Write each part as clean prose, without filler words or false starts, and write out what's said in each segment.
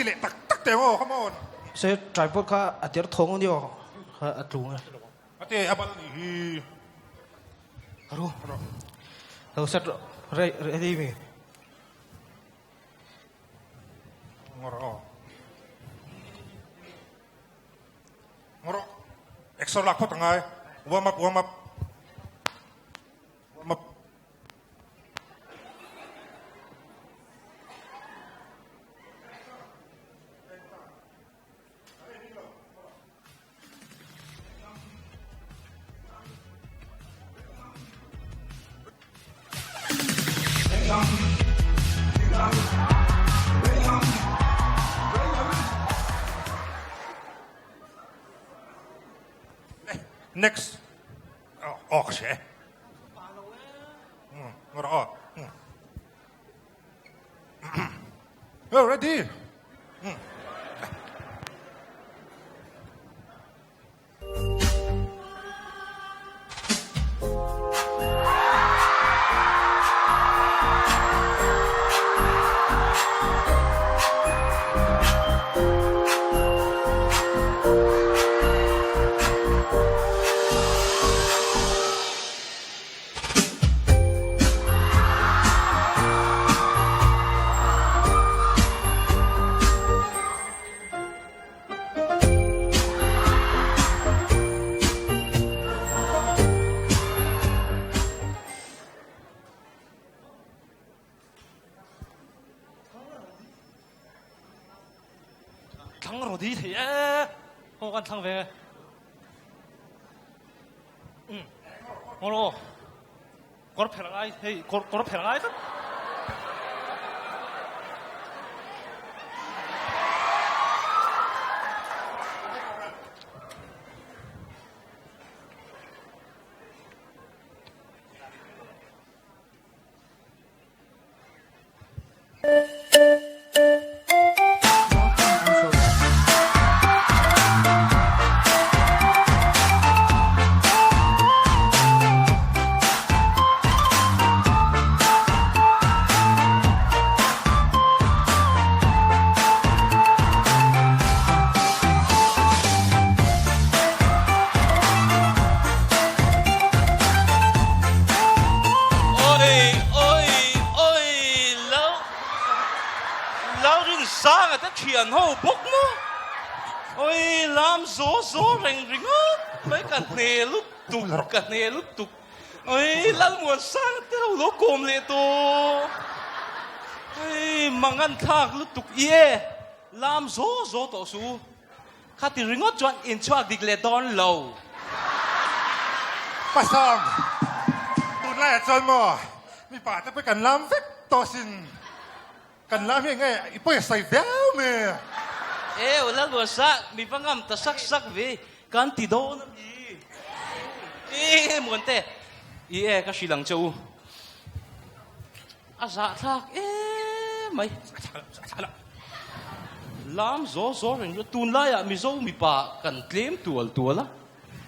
ti leh tak tak teh aw, come on. Se tripod kha a der thawng ania aw, kha a tlu nge. A te a bal nih hi. Ru. Lo set rawh, ready mi. Ngawr aw. Ngawr aw. Exer lak phawt angai. Warm up, warm up. Warm up. Next. Aw ka hria e. Ngawr aw. Oh, ready. Thlang rawdi thei e, haw kan thlang ve. Ngawr aw. Kawr phelh ngai hei kawr kawr phelh ngai tlat. Oi oi oi lo lo rin sang a te thian ho bawk maw oi lam zaw zaw reng ringawt mai ka hne lutuk ka hne lutuk oi Lalmuan sang te ho lo kawm leh tawh oi mangan thlak lutuk i e lam zaw zaw tawh suh. Khati ringawt chuan inchhuak dik leh dawn lo. Pasam, tunlaiah chuan maw mipa te pawh kan lam vek tawh sin. Kan lam hi enge i pawi a sawi viau mai. Eu Lalruasa, mi va ngam ta sak sak ve, kan ti dawn a mi. E Muante, i e ka hrilh ang che u. A zahthlak em mai. Lam zaw zaw reng chu tunlaiah Mizo mipa kan tlem tual tual a,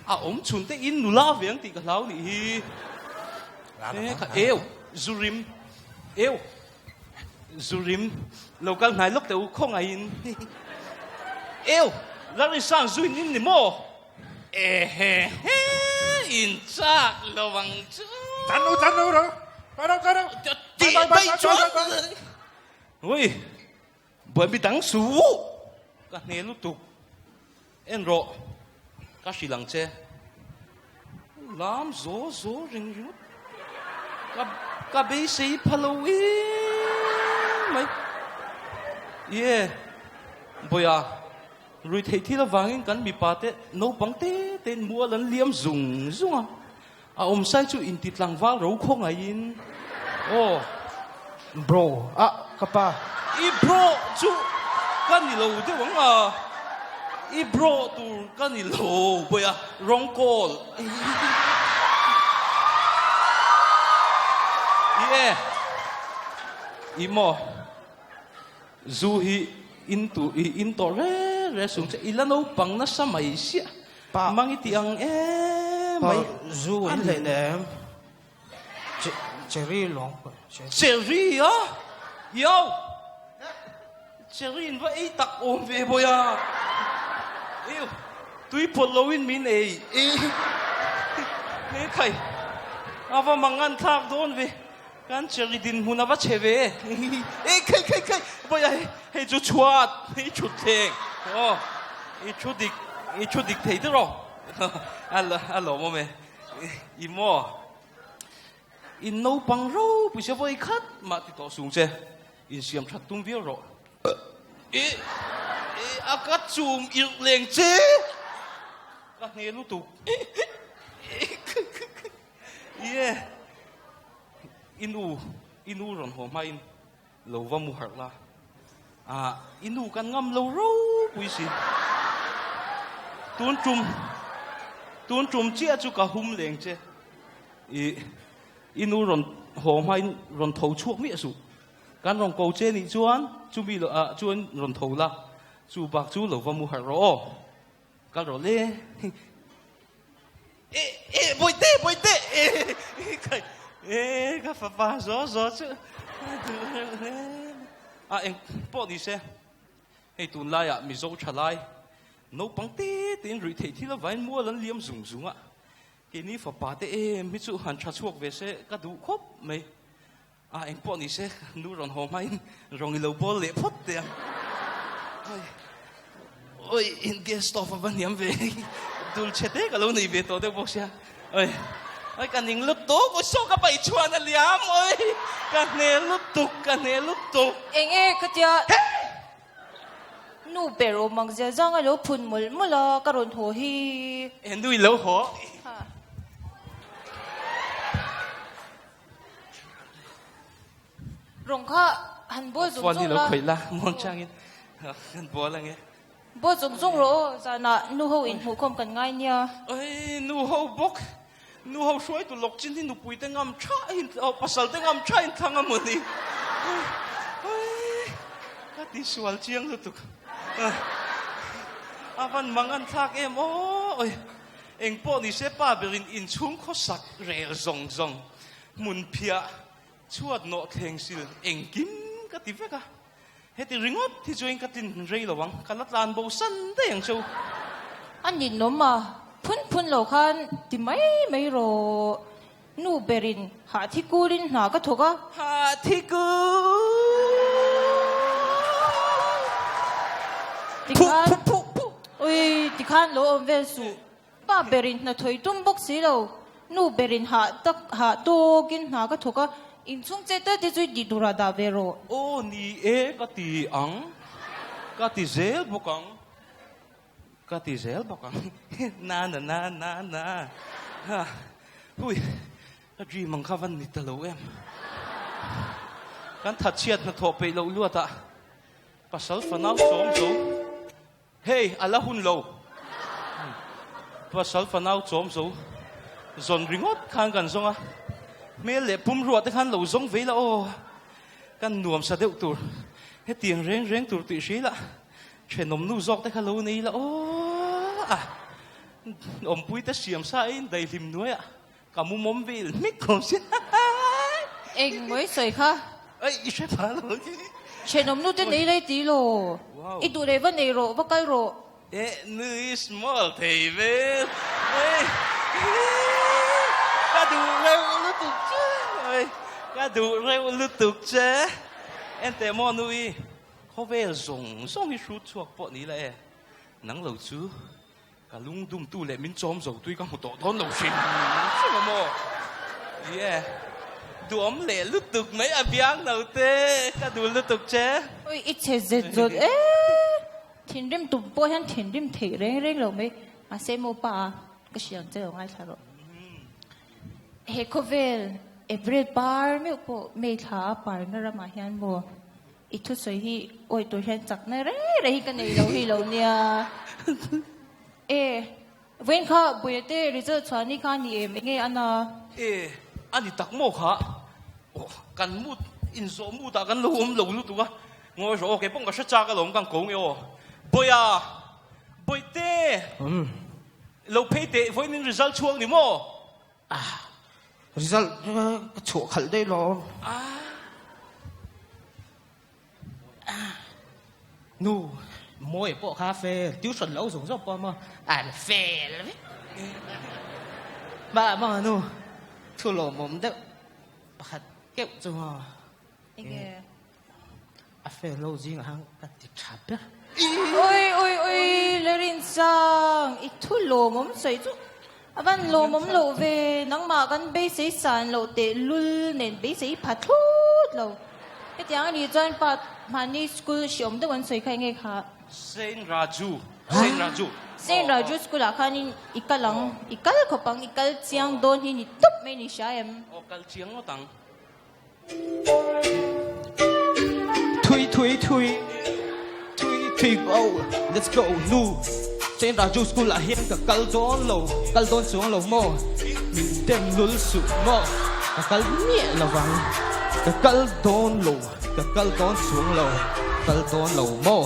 a awm chhun te in nula ve ang tih ka hlau nih hi. E kha eu Zurim eu Zurim lo kal hnai lawk teh u khawngaihin eu Larisang zuin in ni maw? Ehehe in chak lo ang chu. Chan lo chan lo ro. Chan lo chan lo. Tih daih chuan. Ui buai mi dang su ka hne lutuk. En rawh ka hrilh ang che. Lam zaw zaw ring ringawt. Ka ka beisei pha lo em mai. Ie Bawiha. Ruihtheih thil avangin kan mipa te naupang te tein mual an liam zung zung a, a awmsai chu inti tlangval ro khawngaihin aw. Bro, ah ka pa. I bro chu ka ni lo deuh ang a, i bro tur ka ni lo bawi a, wrong call. I e, i maw. Zu hi in tu i in tawh re re sung che i la naupang nasa mai siah Pa mang i tih ang em mai. Pa zu in hlei nem che cherry lawng cherry a yo. Cherry in va ei tak awm ve bawi a. Ew, tui pawlh lo in min ei. He khai, a va mangan thlak dawn ve. Kan cherry dinhmun a va chhe ve. Ei khai khai khai, bawi a hei chu chhuat, hei thut thleng. Aw, i thu dik, i thu dik thei tiraw. A lawmawm e. I maw? In naupang ropui sia vawi khat mah ti tawh sung che. Insiam that tum viau rawh. I, i, a ka chum irh leng che. Ka hne lutuk. Ie, i nu, i nu rawn haw hmain lo va mu harh la. Ah, i nu kan ngam lo ropui si. Tun tum, tun tum chiah chu ka hum leng che. I, I nu rawn haw hmain rawn tho chhuak miah suh. Kan rawn ko che nih chuan chumi lo ah chuan rawn tho la, chu bak chu lo va mu harh rawh aw. Kal rawh le. E, e, Bawihte, Bawihte! E, kai, e, ka fapa zaw zaw chu. A eng pawh ni se. Hei tunlaiah Mizo thalai naupang te tein ruih theih thil avain mual an liam zung zung a. Keini fapa te em hi chu han tha chhuak ve se ka duh khawp mai. A eng pawh ni se nu rawn haw hmain rawng i lo bawl leh phawt teh ang. Oi, oi, in gas stove a va hniam ve. Dul chhe te ka lo nei ve tawh deuh bawk sia. Oi, oi ka ning lutuk, oi saw ka paih chhuan a liam, oi ka hne lutuk, ka hne lutuk. Eng e khatia Nu ber awm ang zia zang a lo phun mawlh mawlh a, ka rawn haw hi. E nu i lo haw. Rawng kha han bawl zung zung la. Phone hi lo khawih la, muang changin han bawl ang e. Bawl zung zung rawh aw, zanah nu ho inhmuhkhawm kan ngai nia. Oi, nu ho bawk. Nu ho hruaitu lawk chin hi nupui te ngam tha in, oh, pasal te ngam tha in thlang a maw ni. Oi, ka ti sual chiang lutuk. A van mang an thlak em aw. Oi, eng pawh ni se pa berin inchhung khawsak rel zawng zawng hmun phiah chhuat nawh thleng sil engkim ka ti vek a. Heti ringawt hi chuan ka tin rei lo ang, ka la tlan bo san daih ang cheu. A ninawm a, phun phun lo khan ti mai mai rawh. Nu berin hah thi kulin hna ka thawk a. Hah thi kul. Tikhan, ui, tikhan lo awm vel suh. Pa berin hna thawi tum bawk si lo, nu berin hah tak hah tawkin hna ka thawk a, inchhung che tal te chu i tih turah dah ve rawh. Aw ni e ka ti ang, ka ti zel bawk ang, ka ti zel bawk ang, na na na na na ha hui ka dream ang kha van ni ta lo em, kan thatchhiat hnathawh peih loh luatah pasal fanau sawm zo. Hei, a la hun lo. Pasal fanau chawm zo zawn ringawt khan kan zawng a, hmel leh pumruah te khan lo zawng vei la aw, kan nuam sa deuh tur, hetiang reng reng tur tih hri la, thenawm nu zawk te kha lo nei la aw, a awmpui te siam sa in daihlim nuai a, ka mu mawm vel hmik khawm sia. Eng mawi sawi kha? Ei, i hre pha lo. Thenawm nu te nei lai ti lo. I duh leh va nei rawh, va kal rawh. E, nui small thei ve. Ei, ka duh reuh lutuk che. Ei, ka duh reuh lutuk che. Enteh maw nui, khawvel zawng zawng hi hrut chhuak pawh ni la e. Nang lo chu. Ka lung dumtu leh min chawm zo tui ka hmu tawh dawn lo hrim hrim a maw? Ie, duhawm leh lutuk mai a biang no te, ka dul lutuk che. Oi, i chhe zet zawt e! Thinrim tum pawh hian thinrim theih reng reng lo mai. Mahse maw pa, ka hriang che lo ngaithla rawh. He khawvel April par meuh pawh May thla a parna ramah hian maw I thusawi hi awi tur hian chakna reng reng hi ka nei lo hi lo nia. E, vawiin kha Buia te result chhuah ni kha a ni em? Enge a na? E, a ni tak maw kha? Aw, kan mood, inzawh mood ah kan lo awm lo lutuk a. Ngawi rawh aw, kei pawh ka hre chak alawm kan ko nge aw. Buia! Bawihte! Lo phei teh, vawiin in result chhuak ni maw? Ah, result ka chhuah khalh daih lo. Ah. Nu, Mawia pawh kha fel, tuition lo zawng zawng pawh maw an fel vek. Mah mah nu, thu lawmawm deuh pakhat keuh chu maw. Enge? A fel lo zingah khan ka ti tha ber. Ui ui ui Lerinsang, i thu lawmawm sawi chu a van lawmawm loh ve, nangmah kan beisei san loh teh lul nen beisei pha thlut lo. Hetiang a nih chuan pa mahni school hriawm deuh an sawi kha enge kha? Saint Raju, Saint Raju. Saint Raju school ah khanin i kal ang, i kal khawp ang, i kal chiang dawn hi ni tawp mai ni hria em? Aw kal chiang ngawt ang. Thui thui thui thui thui go let's go nu Saint Raju school ah hian ka kal dawn lo kal dawn chuang lo maw min dem lul suh maw ka kal miah lo vang ka kal dawn lo ka kal dawn chuang lo kal dawn lo maw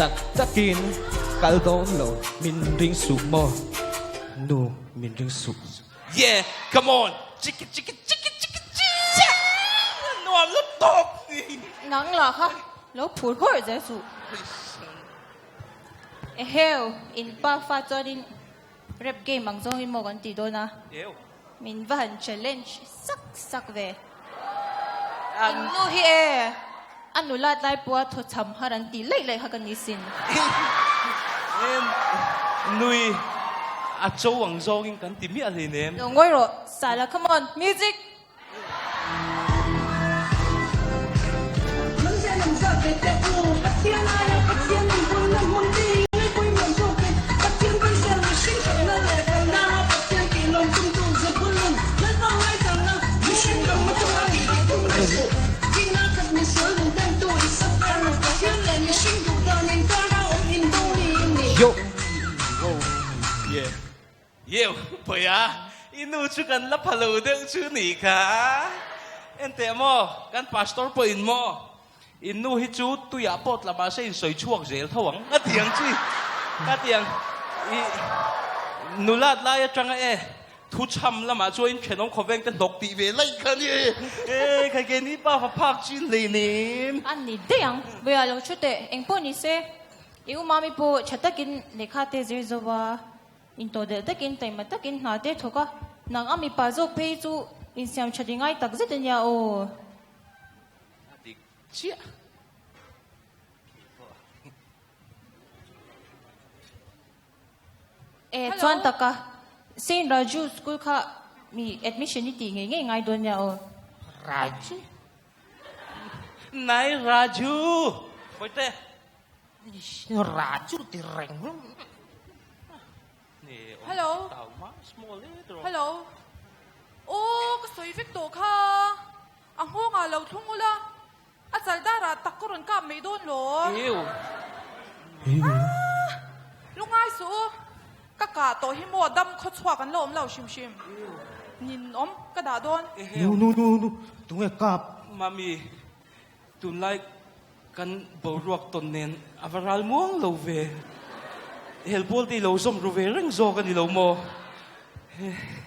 tak takin kal dawn lo min ring suh maw nu min ring suh. Yeah come on chiki chiki chiki chiki chiah nuam lutuk ni. Nang lah kha lo phur hawrh zel suh. Eheu in pa fa chuanin rap game ang zawngin maw kan tih dawn a. Min va han challenge sak sak ve. In nu hi e a nula tlai pawha thawchham har an tih laih laih kha ka ni sin. Nui a cho ang zawngin kan ti miah hleinem. Lo ngawi rawh Sala come on music. Yeu, Bawia, i nu chu kan la pha lo deuh chu ni kha. Enteh maw, kan pastor pawhin maw, in nu hi chu tuiah pawh tla mahse in sawi chhuak zel tho ang a ti ang chi. Ka ti ang, i nulat lai atanga e, thu chham lamah chuan in thenawm khawveng te hnawk tih ve laih kha a ni e. E, khai ke ni pa fa phak chin hleinem. A ni daih ang, Bawia lo thu teh, engpawh ni se, i u mami pawh tha takin lehkha te zir zo a. Intodelh takin taima takin hna te thawk a, nang a mipa zawk phei chu insiam tha ti ngai tak zet a nia aw. A dik chiah. E chuan taka Saint Raju school kha mi admission i tih ngei ngei ngai dawn nia aw. Raju? Nai Raju! Bawihte. Raju ti reng. Hello. Hello. Aw ka sawi vek tawh kha. A nghawngah lo thlung ula. A chal darah tak ka rawn kap mai dawn lo. Ah! Lungai suh u. Ka kah tawh hi maw dam khaw chhuak an la awm lo hrim hrim. Nin awm ka dah dawn. Nu nu nu nu tunge kap. Mami Tunlai kan boruak tawn nen a va ral muang lo ve. Helpawl te i lo zawm ru ve reng zawk a ni lo maw?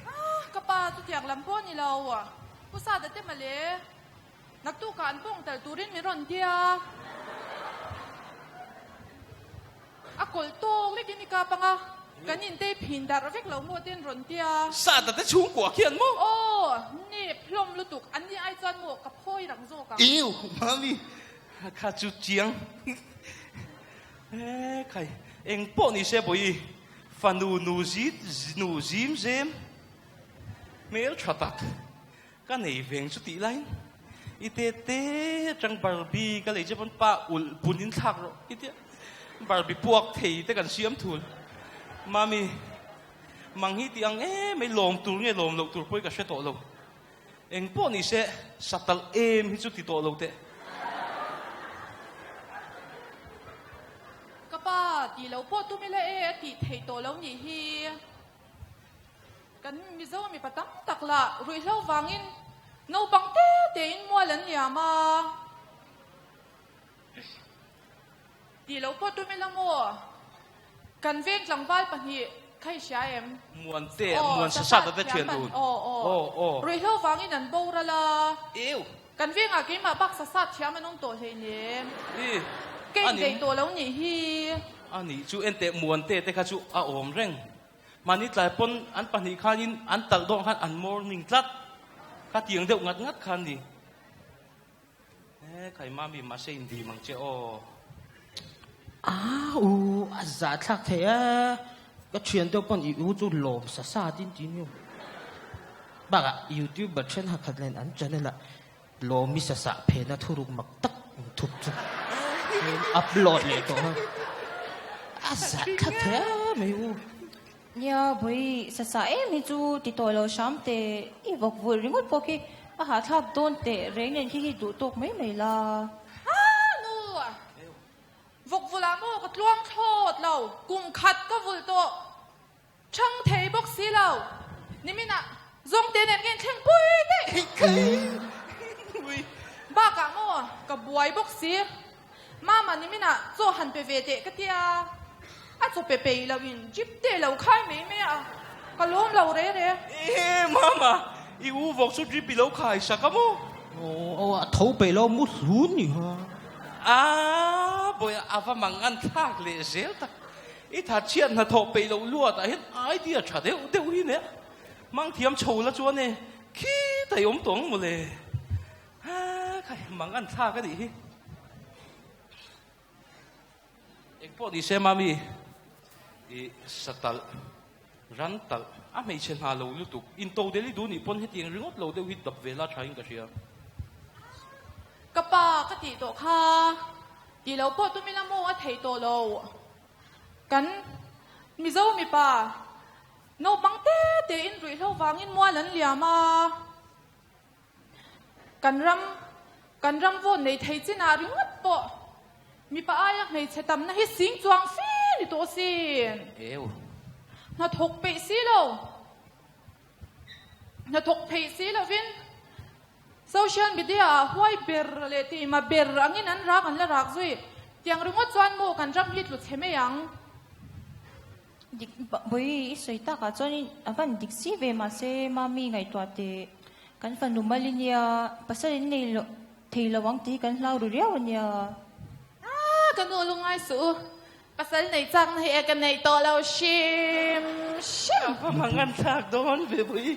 Ah, ka pa chutiang lam pawh a ni lo. Pu Sada te male, naktukah an pawng tel turin min rawn tia. A kawlh tawk lekin i kap ang a, kan intei phin darh vek lo maw te an rawn tia. Sada te chhungkua khian maw? Aw, nep hlawm lutuk, an ni ai chuan maw ka phawi rang zawk ang. Iu, mami, kha chu chiang. E khai, eng pawh ni se bawi, fanu nu zit nu zim zem, hmel tha tak. Ka nei veng chu tih laiin i te te atang Barbie ka lei che pawn pa ulh pun in thlak rawh i tia Barbie puak thei te kan siam thul. Mami, mang hi tih ang em mai lawm tur nge lawm loh tur pawh hi ka hre tawh lo. Eng pawh ni se satalh em hi chu ti tawh lo teh. Ka pa tih lo pawh tum ila e a tih theih tawh lo nih hi. Kan Mizo mipa tam tak lah ruihhlo vangin naupang te tein mual an liam a. Tih lo pawh tum ila maw? Kan veng tlangval pahnih kha i hria em? Muan te, muan sa sat a te thian dun. Aw, aw. Ruihhlo vangin an boral a. Ew. Kan vengah keimah bak sa sat thiam an awm tawh hleinem. I. Ka indaih tawh lo nih hi. A nih chu enteh Muante te kha chu a awm reng. Mahni tlai pawn an pahnih khanin an talh dawn khan an morning tlat. Kha tiang deuh ngat ngat kha an ni. E khai mami mahse indim ang che aw. A u a zahthlak thei a, ka thian deuh pawn i u chu lawm sa sa tin ti aniu. Bakah youtuber thenkhat khat nen an channel ah lawmi sa sah phena thuruk mak tak in thup chu in upload leh tawh a, a zahthlak thei a mai u. Nia bawi sa sah em hi chu ti tawh lo hram teh i vawk vulh ringawt pawh khi a hahthlak dawn teh reng nen khi hi duh tawk mai mai la. Ha nu vawk vulh ah maw ka tluang thlawt lo kum khat ka vulh tawh chhang thei bawk si lo niminah zawngte nen ka inthleng pui daih bakah maw ka buai bawk si. Mama niminah chaw han pe ve teh ka tia, a chaw pe peih loh in jeep te lo khai mai mai a, ka lawm lo re re. Ehe Mama, i u vawk chu jeep i lo khai sak a maw? Aw a tho peih lo mu hlun ni ha. A bawiha a va mang an thlak leh zel tak, i that chhiat hnathawh peih loh luat ah hian idea tha deuh deuh hi nia, mang thiam chho la chuan e khitah i awm tawh ang mawle. Ha khai mang an thlak a nih hi. Eng pawh ni se mami i satalh ran talh a hmeichhe hna lo lutuk in to del i duh nih pawn hetiang ringawt lo deuh hi dap ve la tha in ka hria. Ka pa ka tih tawh kha tih lo pawh tum ila maw a theih tawh lo. Kan Mizo mipa naupang te te in ruihhlo vangin mual an liam a. Kan ram, kan ram vawn nei thei chinah ringawt pawh mipa aia hmeichhe tamna hi sing chuang fe ni tawh asin. Eu. Hnathawk peih si lo, hnathawk theih si lovin social media ah huai ber leh tima ber angin an rak an la rak zui. Tiang ringawt chuan maw kan ram hi tlu chhe mai ang. Dik bawi i sawi takah chuanin a van dik si ve mahse mami ngaihtuah teh kan fanu mal i nia pasal in nei lo thei lo ang tih hi kan hlau ru riau a nia. Ah ka nu lungai suh u pasal nei chakna hi e ka nei tawh lo hrim hrim. A va mangan thlak dawn ve bawi.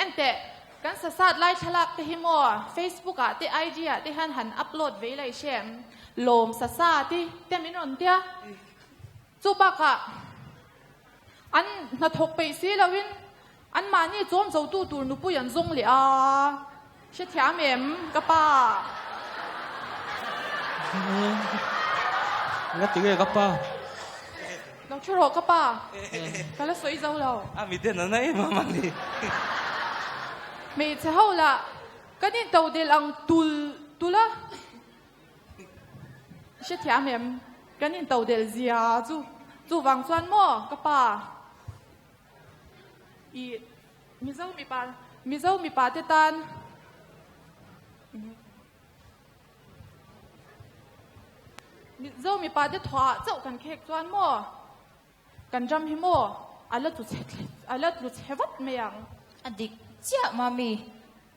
Enteh kan sasat lai thlalak te hi maw Facebook ah te IG ah te hian han upload vei lai hrem lawm sasa ti te min rawn tia. Chu bakah an hnathawk peih si loin anmahni chawm zotu tur nupui an zawng leh a, hrethiam em ka pa? Nga ti nge ka pa? Lo thu rawh ka pa, ka la sawi zo lo. A mi den a na em a mani. Hmeichhe ho lah kan intodelh ang tul tul a. Hrethiam em? Kan intodelh zia chu chuvang chuan maw ka pa i Mizo mipa Mizo mipa te tan Mizo mipa te thuah chauh kan khek chuan maw Kan ram hi maw a la tlu chhe a la tlu chhe vat mai ang. A dik chiah mami,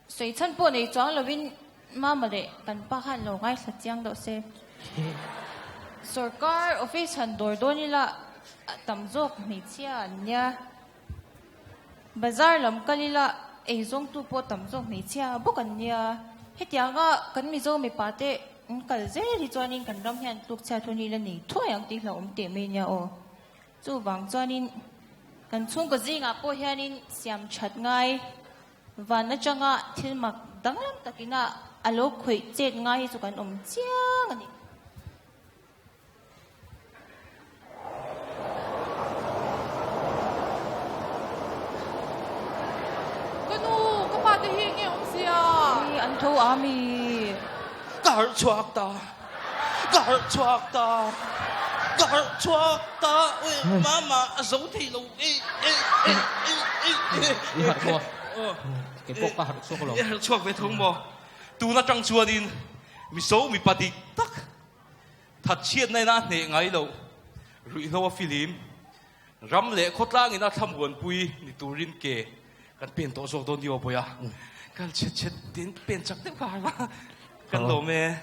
sawi chhan pawh nei chuang lovin mama leh kan pa khan lo ngaithla chiang deuh se. Sorkar office han dawr dawn ila a tam zawk hmeichhia an nia. Bazar lam kal ila eizawngtu pawh tam zawk hmeichhia bawk an nia. Hetianga kan Mizo mipa te an kal zel hi chuanin kan ram hian tluk chhiat hun hi la nei thuai ang tih hlauhawm teh mai nia aw. Chuvang chuanin kan chhungkaw zingah pawh hianin siam that ngai van atanga thil mak danglam takina a lo khawih chet ngai hi chu kan awm chiang a ni. Ka nu, ka pa te hi nge awm sia? Hi, an tho a mi. Ka harh chhuak ta, ka harh chhuak ta, ka harh chhuak ta, ui mama a zo thei lo ei ei ei ei ei. I harh maw? Kei pawh ka harh chhuak lo. I harh chhuak ve tho maw? Tun atang chuanin Mizo mipa dik tak Thatchhiatna ina a hneh ngai loh, ruihhlo a filim, ram leh khawtlang ina thlamuanpui ni turin ke kan pen tawh zawk dawn ni aw Bawiha. Kal chhet chhet tin pen chak deuh kha har la, kan lawm e.